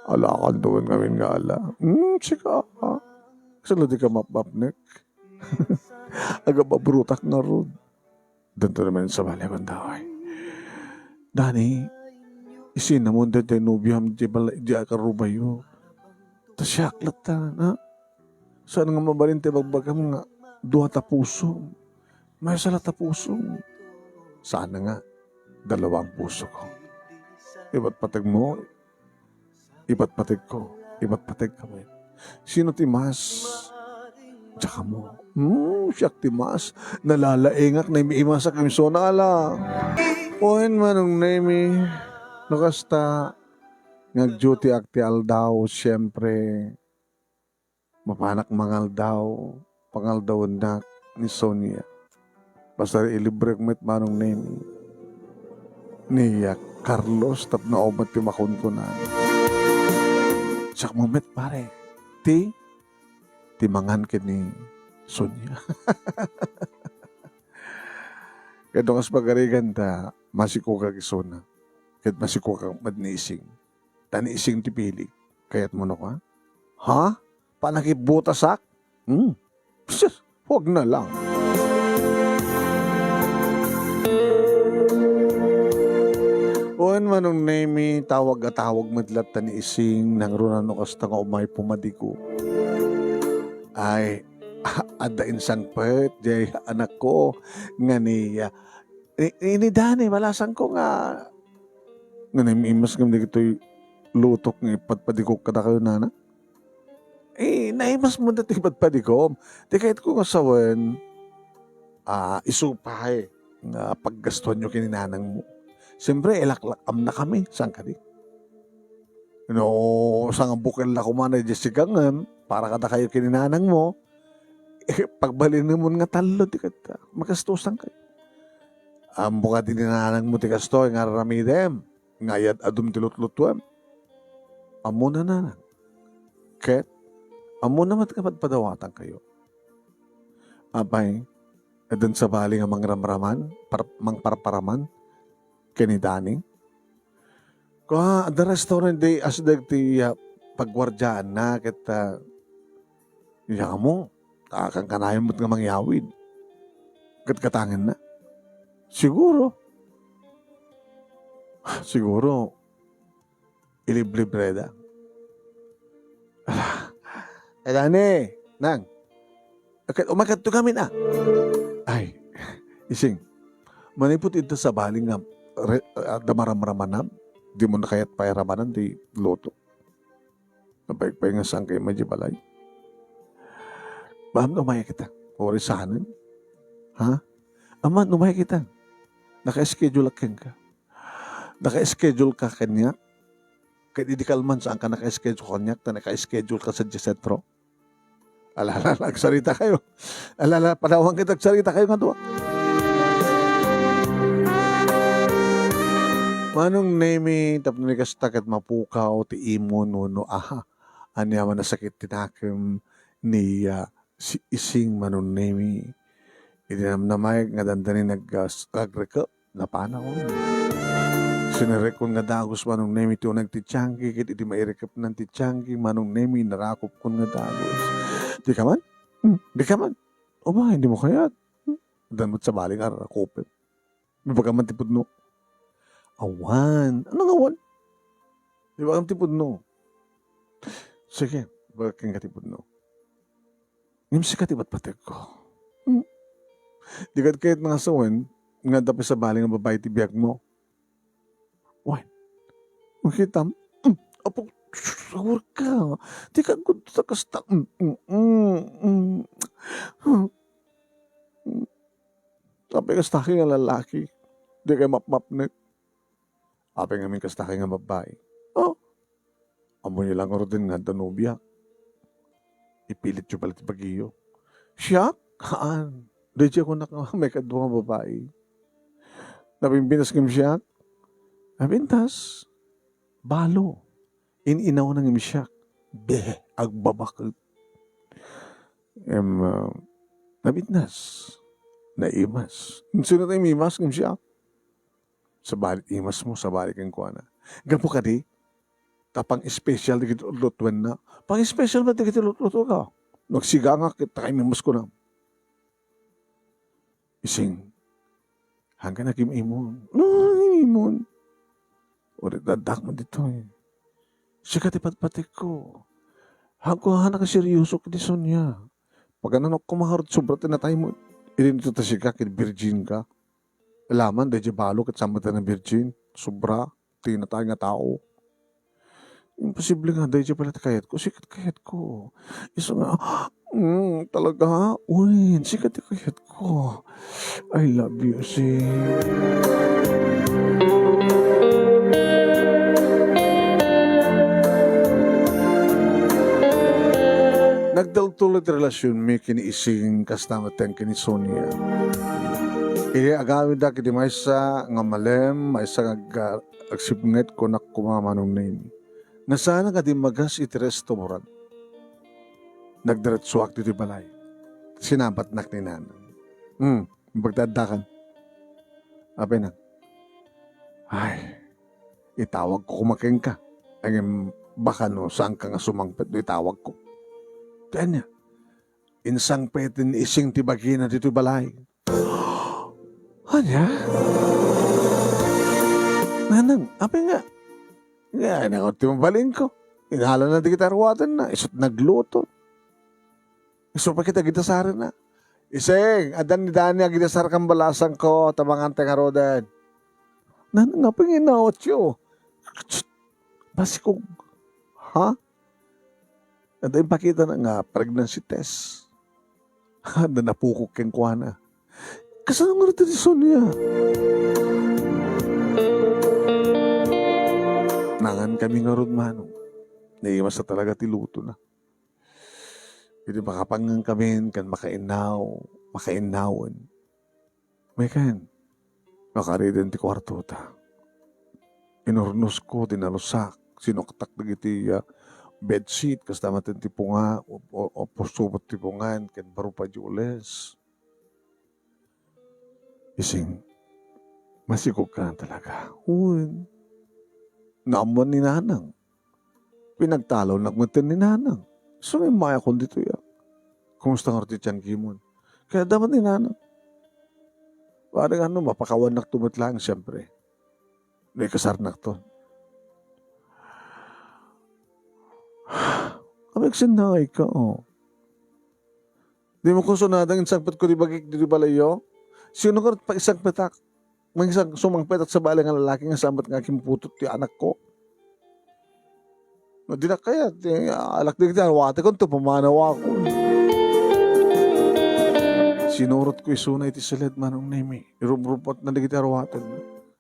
Alakan tuwen ngamin nga ala. Hmm, sika, ah. Kasano di ka mapmapnek? Agababrutak ngarud. Danto naman sabali, Bandaway. Dani, isinamon daytoy nobiam di bala-, di akarubayo. Ta siak latta, ha? Saan nga mabalin ti bagbagam nga dua ta puso? Maysa la ta puso. Saan nga, dalawang puso ko. Ibat patag mo, ibat patag ko, ibat patag kami. Sino ti mas? Tsaka mo. Hmm, siak ti mas. Nalalaingak na imiimasak imsona ala. Wen, Manong Nemi, no kasta, nag-duty ak ti aldaw, siyempre, mapanak mangaldaw, pangaldawennak ni Sonia. Basta ilibrek met, Manong Nemi. Ni, ah, Carlos, tapno awan met ti makunkunan. Siak mo met, pare. Ti, ti mangan ken ni Sonia. Ket no kas pagarigan ta, masikokak isuna. Ket masikokak met ni Ising. Ta ni Ising ti pili. Kayatmo no ka? Ha? Panakibutasak? Hmm. Sus, wag na lang. Wen, Manong Nemi, tawag a tawag met latta ni Ising, nangruna no kasta nga umay pumadigo. Ay, adda insangpet, jay anakko, nga ni, ah, ni, ni, ni Dani, balasangko nga, nga naimas ngem dagitoy lutok nga ipadpadigok kadakayo, nana. Eh, naimas mo dati ipadpadikom. Ti kayatko nga sawen, ah, isu pay nga paggastuanyo ken ni nanangmo. Siyempre, ilaklak-amnakami, saan kadi? No, sangbukel la koma ni Jessica ngem, para kadakayo ken ni nanangmo, eh, pagbalinenmon nga tallo ti kasta, magastusankayo. Ammo kadi ni nanangmo ti kastoy nga aramidem, nga ayad-adum ti lutlutuem. Ammona, nanang. Ket, ammona met nga padpadawatankayo. Apay, addan sabali nga mangramraman, par-, mangparparaman, ken ni Dani? Kua, adda restaurant di asideg ti, ah, pagguardiaanna ket, ah, iya mo, ta kankanayon met nga mangyawid. Ket katangenna. Siguro. Siguro, iliblibreda. Ala, eh, Dani, nang, ket umaykatto ngamin, ah. Ay, Ising, manipud ita sabali nga re-, adda maramramanam, dimo kayat pairamanan ti luto. Napaikpay nga saan kayo madi balay. Ma'am, no, umay kita. Ori sanen. Ha? Aman, umay kita. Naka-schedule ak kenka. Naka-schedule ka kaniak? Ket idi kalman, saan ka naka-schedule kaniak, ta naka-schedule ka sa sentro? Ala, ala, ala, agsarita kayo. Ala, ala, padawan kita, agsarita kayo nga dua. Manong Nemi, tapno ni kasta ket mapukaw ti imo nuno, aha. Ania man a sakit ti nakem ni, ah, si Ising, Manong Nemi. Idi namnamaek nga dandani nag-, ah, s-, agrekep, napanaw. Sinarekkon nga dagus, Manong Nemi, ti uneg ti tiangki, ket idi mairikepnan ti tiangki, Manong Nemi, narakopkon nga dagus. Di ka man? Hmm, di ka man? Aba, hindi mo kayat. Hmm, dan mo sabali nga rakopem. Ibagam man ti pudno. Awan. Ano nga awan? Ibagam ti pudno. Sige, ibagak kenka ti pudno. Ngem sika ti patpategko. Hmm. Di kad kayat nga sawen, nga adda pay sabali nga babai ti biagmo. Wen. Makitam. Hmm. Apo, Saurka. Dika aggunto ta kasta. Mm, mm, mm, mm. Apay kasta nga lalaki? Dikay mapmapnek. Apay ngamin kasta nga babbai? Oh, ammoyo lang ngaruden nga adda nobia. Ipilityo pala ti bagiyo. Siak? Haan. Daydiay kunak nga maikadua nga babai. Napimpitas ngem siak? Napintas. Balo. In-inawna ngem siak. Beh, agbabaket. Em, ah, napitnas. Naimas. Sino tayo mimas ngem siak? Sabali, imasmo, sabali kenkuana. Gapu kadi, ta pang-special dagiti lutlutuenna. Pang-special met dagiti lutluto ka. Nagsigangak, kita kay mimas ko na. Ising, hanggang nagim-imon. No, nagim-imon. Uri, dadak mo dito eh. Sika ti patpatik ko. Hagko, hana ka seryoso, kadi Sonia. Pagananok ko maharot sobra ti natay mo. Idin ito ta sika, kid virgin ka. Alaman, daydiay balo ket saan met a virgin. Sobra ti natay nga tao. Imposible nga, daydiay pala ti kayatko. Sika ti kayatko. Isu nga, mm, talaga? Uy, sika ti kayatko. I love you, sis. Nagtultuloy ti relasionmi ken ni Ising kasta met ken ni Sonia. Idi agawidda iti maysa nga malem, maysa nga agga-, agsipnget, kunak koma, Manong Nemi, nga saanak a dimmagas iti restaurant. Nagdiretsoak ditoy balay. Sinabatnak ni Nanang. Hmm, pagtaaddakan. Apay na? Ay, itawag ko koma kenka. Ngem baka no saanka nga sumangpet no itawag ko. Ti ania? Insangpeten ni Ising ti bagina ditoy balay. Ania? Nanang, apay nga? Nga, nangot ti mabalin ko. Inalana dagiti aruatenna, isu't nagluto. Isu pay ket agidasarenna. Ising, addan ni Dani agidasar ken balasangko, ta mangan ti ngaruden. Nanang, apay nga inawatyo? Basikog. Ha? Adda impakitana nga pregnancy test. Adda napukok kenkuana. Kasano ngarud ti Sonia? Nangankami ngarud, Manong. Naimas a talaga ti lutona. Idi makapangngengkamin ken makainnaw, makainnawen. Mekan, nakariden ti kuartota. Inurnosko ti nalusak, sinuktak dagiti, ah, bedsheet, kasta met ti punga, o, o, o, pusubot ti pungan, ken baro pay diay ules. Ising, masikog ka talaga. Wen, naammuan ni Nanang. Pinagtalawnak metten ni Nanang. Isu nga immayakon ditoy, ah. Kumusta ngarud ti tiangkimon? Kaya dapat ni Nanang. Pare nga no, mapakawannak to met laeng, siyempre. No ikasarnak to. Kami agsinnangay ka, oh. Di mo ko sunadang insangpet ko di bagik di balayyo? Sino ka paisangpetak? May isang sumangpetak sa balay nga lalaki nga samat nga kimputot ti anak ko. No, di na kaya, ti, alak di kita, wate ko, to, pumanaw ako. Sinurot ko isuna iti siled, Manong Nemi. Irumrupat na di kita aruaten.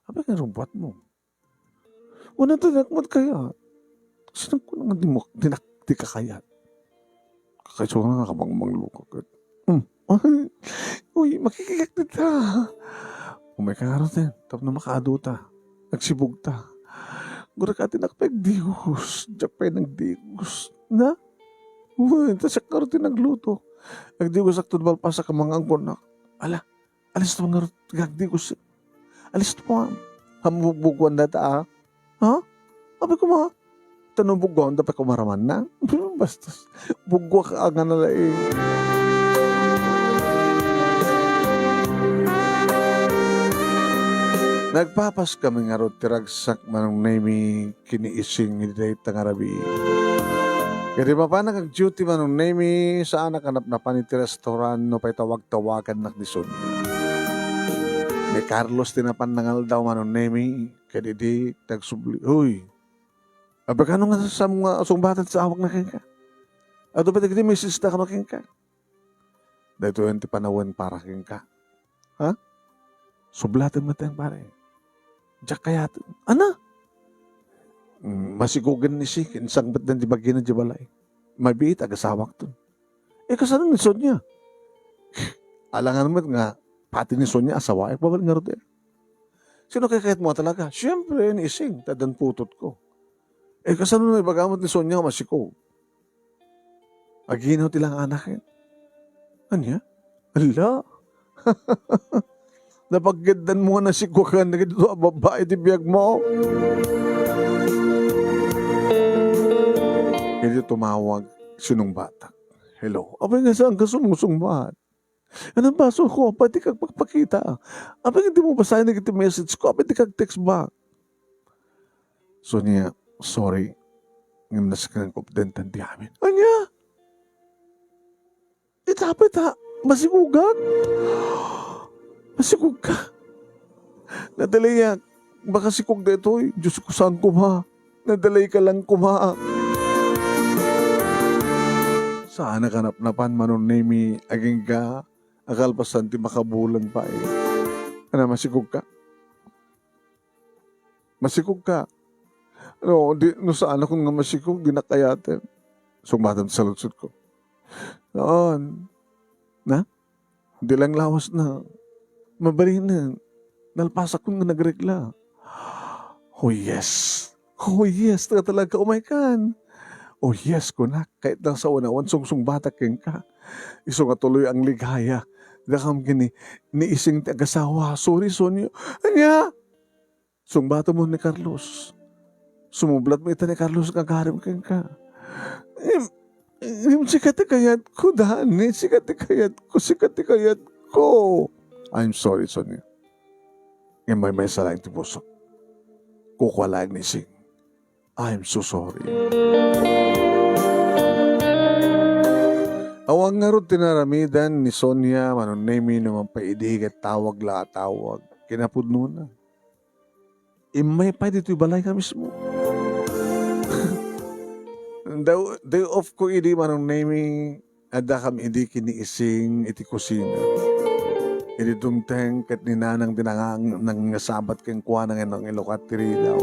Apay nga rumpat mo? Wala ta dinak met kayat. Sino ko nga di mo, dinak, di ka kayat? Kakaiso nga kabangmang luka ket. Hmm. Uy, makikigak dita. Umay ka nga ruten, tapno makaadu ta. Nagsibug ta. Gura ka ti nakapagdigos. Diak pay nagdigos. Na? Uy, ta siak nga ruten nagluto. Nagdigos ak to balpas a kamangan ko na. Ala, Alisto nga rut-, agdigos. Alisto pa. Hambugbugwan data, ah. Ha? Apay koma, ta no bugwan, dapat kumaraman na. Bastos. Bugwak ang ano na eh. Nagpapas kami nga rut-, ti ragsak, Manong Nemi, kiniising iti dayta nga rabii. Ket idi mapanak ag-duty, Manong Nemi, saanak a napnapan iti restaurant no pay tawag-tawagannak dison. Ni Carlos ti napan nangaldaw, Manong Nemi, ket idi nagsubli, "Uy, Apay kano nga saan nga sungbaten ti asawak na kenka? Adu pay dagiti message da kano kenka? Daytoyen ti panawen para kenka. Ha? Sublaten met, pare. Diak kayat. Ana? Mm, masikugen ni si, ken sangpetden ti bagina di balay. Mabiit, agasawakton. Eh, kasano ni Sonia? Alangan met nga, pati ni Sonia, asawaek, babalik ngarud. Sino kay kayat mo talaga? Siyempre, ni Ising, ta addan putotko. Eh, kasano na ibaga met ni Sonia nga masikog? Aginaw ti langana ket. Ania? Ala? Napagkiddan mo nga nasikugan na dito a babae ti biag mo? Iti tumawag, sinungbatak. Hello? Apay nga saan ka sumusungbat? Anong basol ko? Apay di ka magpakita? Apay nga di mo basahin iti message ko? Apay di ka text back? Sonia, sorry. Ngem nasaknang kupden tan di amin. Ania? Ita, apay ta? Masikugak? Masikog ka? Nadalayak. Makasikog daytoy. Diyos ko, saan koma? Nadalay ka lang koma. Saan a kanapnapan, Manong Nemi, agingga, akalpasan ti makabulan pa eh. Ana, masikog ka? Masikog ka? No, di, no saan ako nga masikog, di nakayaten. Sungbatam sa lutsod ko. Noon, na? Di lang lawas na. Mabalinen. Nalpasak nga nagregla. Oh, yes. Oh, yes. Talaga, talaga. Oh, my God. Oh, yes, kunak. Kahit lang sa unawan, sungsungbatak kenka. Isu nga tuloy ang ligaya. Dakam gini, ni Ising ti agasawa. Sorry, Sonia. Anya? Sungbatam mo ni Carlos. Sumublat mo ita ni Carlos nga agarim kenka. Em, em, sika ti kayat ko, Dani. Sika ti kayat ko. Sika ti kayat ko. I'm sorry, Sonia. Ngem maymaysa laeng ti pusok. Kukua laeng ni Ising. I'm so sorry. Awan ngarud ti naramidan ni Sonia, Manong Nemi, no mapay idi ket tawag la a tawag. Kinapudnona. Immay pay ditoy balay nga mismo. Day, day off ko idi, Manong Nemi, adda kami idi ken ni Ising iti kusina. Idi dumteng ket ni Nanang ti nangang-, nangngasabat kenkuana nga nangilukat ti ridaw.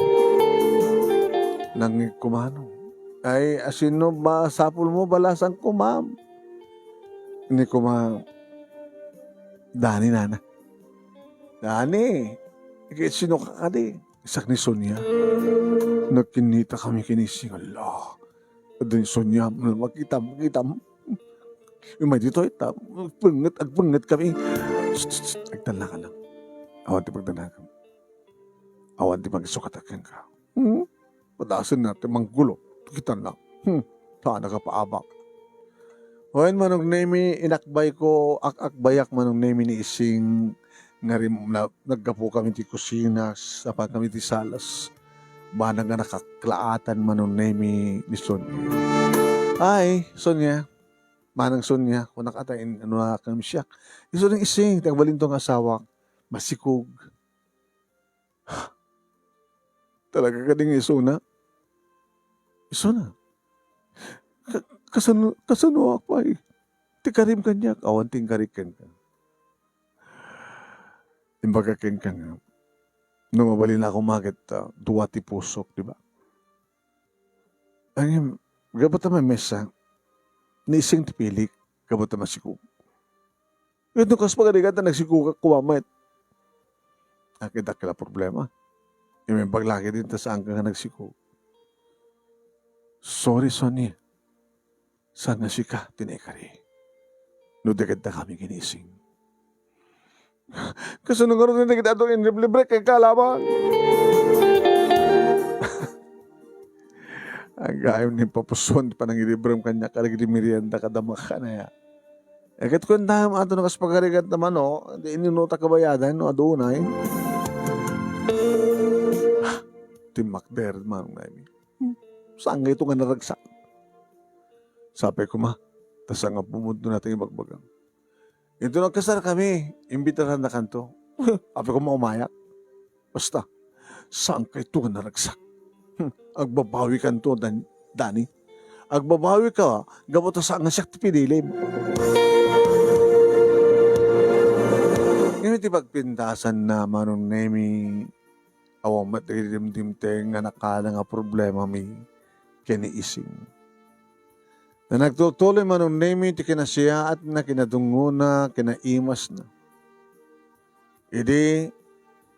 Nangngeg kumano. Ay, asino masapul mo, balasang ko, ma'am. Ni kuma, Dani, nana. Dani, ket sino ka kadi? Isak ni Sonia. Nagkinnita kami ken ni Ising. Ala, adda ni Sonia, makitam, makitam. Umay ditoy, ta, agpengnget, agpengnget kami. Shh, shh, shh, agtalna ka lang. Awan ti pagdanakam. Awan ti magisukataken ka. Hmm? Padasen na ti manggulo. Kitan na. Hmm. Saan nakapaabak. Wen, Manong Nemi, inakbay ko, ak-akbayak, Manong Nemi, ni Ising, nga rim-, na, naggapu kami ti kusina, sapa kami ti salas. Banag nga nakaklaatan, Manong Nemi, ni Sonia. Ay, Sonia. Manang Sonia, kunak ata in, ano, kami siya. Isu ni Ising, ti agbalinto nga asawa. Masikog. Talaga kadi nga isuna? Isuna? Ka-, kasano, kasano ako ay? Ti karim kaniak, awan ti inkarik kenka. Imbaga kenka nga, no mabalin ako maket, ah, dua ti pusok, di ba? Ngem, gapu ta mamesa, ni Ising ti pilik, gapu ta masikog. Ket no kas pagarigat ta nagsikogak koma met. Akin dakkel a problema. Imimbag la ketdi ta saan ka nga nagsikog. Sorry, Sonny. Saan nga sika ti naikari? No di ket dakami ken ni Ising. Kasano ngarud nga dagiti adu nga inlibre-libre kenka laeng? Agayam ni papusuan ti panangilibrem kaniak kadagiti merienda kada makanaya. Eh, ket kuentaem ato no kas pagarigat naman, no? Di inuno ta kabayadan, no? Adunay. Timmakder, Manong Nemi. Hmm, saan nga ito nga naragsak? Sapay koma, ta saan nga pumudno natin ibagbagang. Ito nagkasar kami, imbitaran na kanto. Apay ko maumayak. Basta, saan kay ito nga naragsak? Hmm. Agbabawikanto, Dan-, Dani. Agbabawika gapu ta saan nga siak ti pinilim. Ngem iti pagpintasanna, Manong Nemi, awan met dagiti dimdimteng nga nakada nga problemami ken ni Ising. Ta nagtutuloy, Manong Nemi, ti kinasiaatna, kinadungngona, kinaimasna. Idi,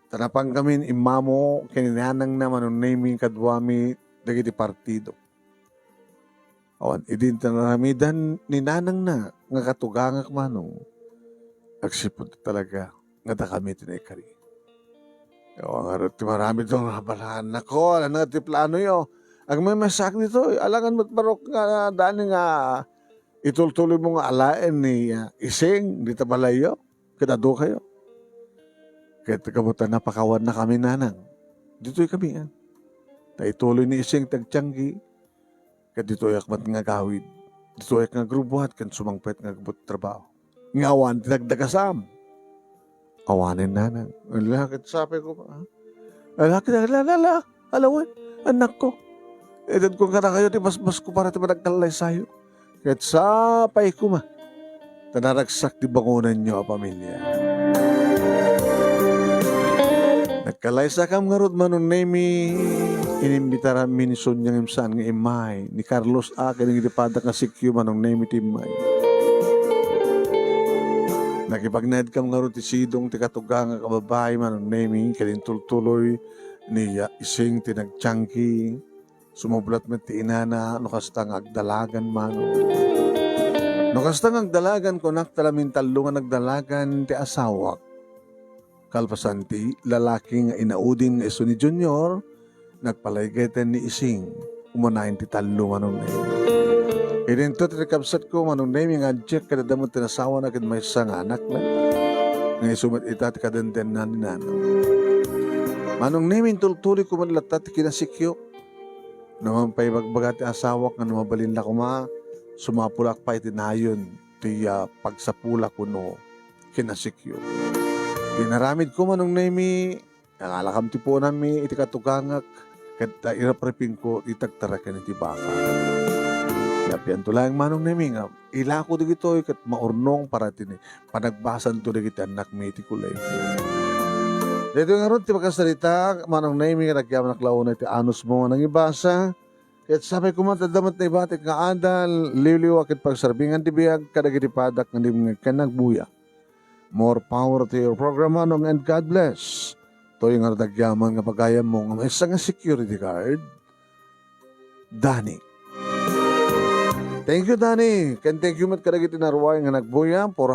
ta napankamin immammo ken ni nanangna, Manong Nemi, kaduami dagiti partido. Awan idi ti naramidan ni nanangna nga katugangak, Manong, agsipud talaga nga dakami ti naikari. Awan ngarud ti maramid nga balaan. Nako, alanna ti planoyo. Agmaymaysaak ditoy. Alangan met barok nga, Dani, nga itultuloymo nga alaen ni, ah, Ising dita balayyo ket adu kayo. Ket gapu ta napakawanna kami, nanang, ditoy kami, ah. Ta ituloy ni Ising ti agtianggi, ket ditoyak met nga agawid. Ditoyak nga agrubbuat ken sumangpet nga agtrabaho. Nga awan ti dagdagasam. Awanen, nanang. Ala, ket sapay ko, ah. Ala, ket ala, ala, ala. Ala wen, annakko. Itedko kadakayo ti basbasko para ti panagkallaysayo. Ket sapay koma ta naragsak ti bangonanyo a pamilia. Nagkalaysakam ngarud, Manong Nemi, inimbitarammi ni Sonia ngem saan nga immay, ni Carlos a ken dagiti padak nga sikyo, Manong Nemi, ti immay. Nakipagnaedkam ngarud ti sidong ti katugangak a babai, Manong Nemi, ken intultuloy ni Ising ti nagtianggi. Sumublat met ti inana no kasta nga agdalagan, Manong. No kasta nga agdalagan, kunak, ta lamin tallo nga nagdalagan ti asawak. Kalpasan ti lalaki nga inaudin nga isu ni Junior, nagpalaygeten ni Ising. Umanayen ti tallo, Manong Nemi. Idinto ti kabsatko, Manong Nemi, nga adjek kadada met ti nasawana ken maysa nga anakna. Nga isu met ita ti kadendenna ni nanang. Manong Nemi, intultuloyko met latta ti kinasikyo. Naman pay ibagbaga ti asawak nga no mabalinna koma, sumapulak pay ti nayon ti, ah, pagsapulak wenno kinasikyo. Inaramidko, Manong Nemi, nangalakam ti punami iti katugangak, ket irapripingko ti tagtaraken iti baka. Napianto laeng, Manong Nemi, nga ilako dagitoy ket maurnong para iti panagbasanto dagiti annakmi iti kolehio. Daytoy ngarud ti pakasarita, Manong Nemi, nga nagyamanak la unay ti anusmo nga nangibasa. Ket sapay koma ta adda met naibatik nga adal, liwliwa ket pagsarbingan ti biag kadagiti padak nga dimngeg ken nagbuya. More power to your program, Manong, and God bless. Toy nga nagyaman nga pagayammo nga maysa nga security guard, Dani. Thank you, Dani. Ken thank you met kadagiti naruay nga nagbuya. For